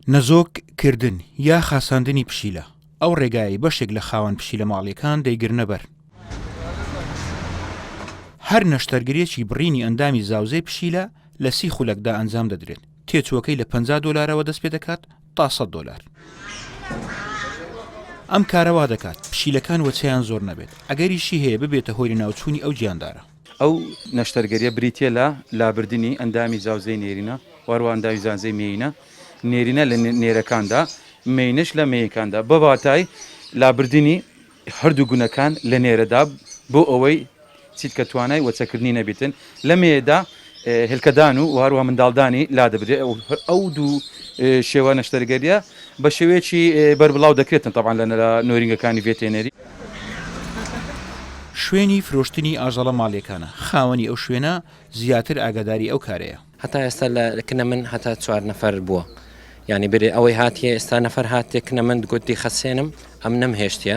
نەزۆک کردن یا خاساندنی پشیلە، ئەو ڕێگایەی بەشێک لە خاوەن پشیلە ماڵییەکان دەیگرنە بەر. هەر نەشتەرگەرییەکی بڕینی ئەندامی زاوزێی پشیلە لە سی خولەکدا ئەنجام دەدرێت، تێچووەکەی لە 50 دۆلارەوە دەست پێدەکات تا 100 دۆلار. ئەم کارە وا دەکات پشیلەکان وەچەیان زۆر نەبێت، ئەگەریشی هەیە ببێتە هۆی لەناوچوونی ئەو گیاندارە. ئەو نەشتەرگەرییە بریتییە لە لابردنی ئەندامی زاوزێی نێرینە و هەروەها ئەندامی زاوزێی مێینە، نێرینە لە نێرەکاندا، مێینەش لە مێیەکاندا، بە واتای لابردنی هەردوو گونەکان لە نێرەدا بۆ ئەوەی چیتکە توانای وەچەکردنی نەبیتن، لە مێیەدا هێلکەدان و هەروەها منداڵدانی لادەبرێ ئەو دوو شێوە نەشتەرگەرییە بە شێوەیەکی بەربڵاو دەکرێتن تەبعەن لە نۆرینگەکانی ڤێتێنەری. شوێنی فرۆشتنی ئاژەڵە ماڵیەکانە، خاوەنی ئەو شوێنە زیاتر ئاگاداری ئەو کارەیە. هەتا ئێستا لە کنە من هەتا چوار نەفەر بووە یانی برێ ئەوەی هاتیە ئێستا نەفەر هاتێ کنە من گوت دیخەسێنم ئەم نەمهێشتە.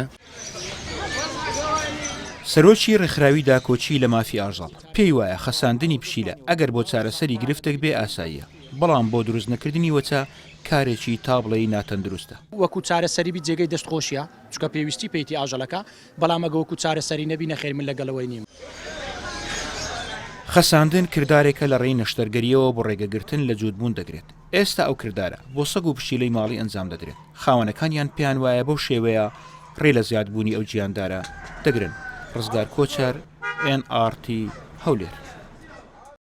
سەرۆکی ڕێکخراوی داکۆکی لە مافی ئاژەڵ، پێی وایە خەساندنی پشیلە ئەگەر بۆ چارەسەری گرفتێک بێ ئاساییە، بەڵام بۆ دروست نەکردنی وەچە کارێکی تا بڵێی ناتەندروستە. وەکو چارەسەری بی جێگەی دەست خۆشیە چونکە پێویستی پێیتی ئاژەڵەکە، بەڵام ئەگە وەکو چارەسەری نەبی نەخێر من لەگەڵەوەی نیم. خەساندن کردارێکە لە ڕێی نەشتەرگەرییەوە بۆ ڕێگەگرتن لە جووتبوون دەگرێت، ئێستا ئەو کردارە بۆ سەگ و پشیلەی ماڵی ئەنجام دەدرێت، خاوەنەکانیان پێیان وایە بەو شێوەیە ڕێ لە زیادبوونی ئەو گیاندارە دەگرن. ڕزگار کۆچەر، ئێن ئاڕ تی، هەولێر.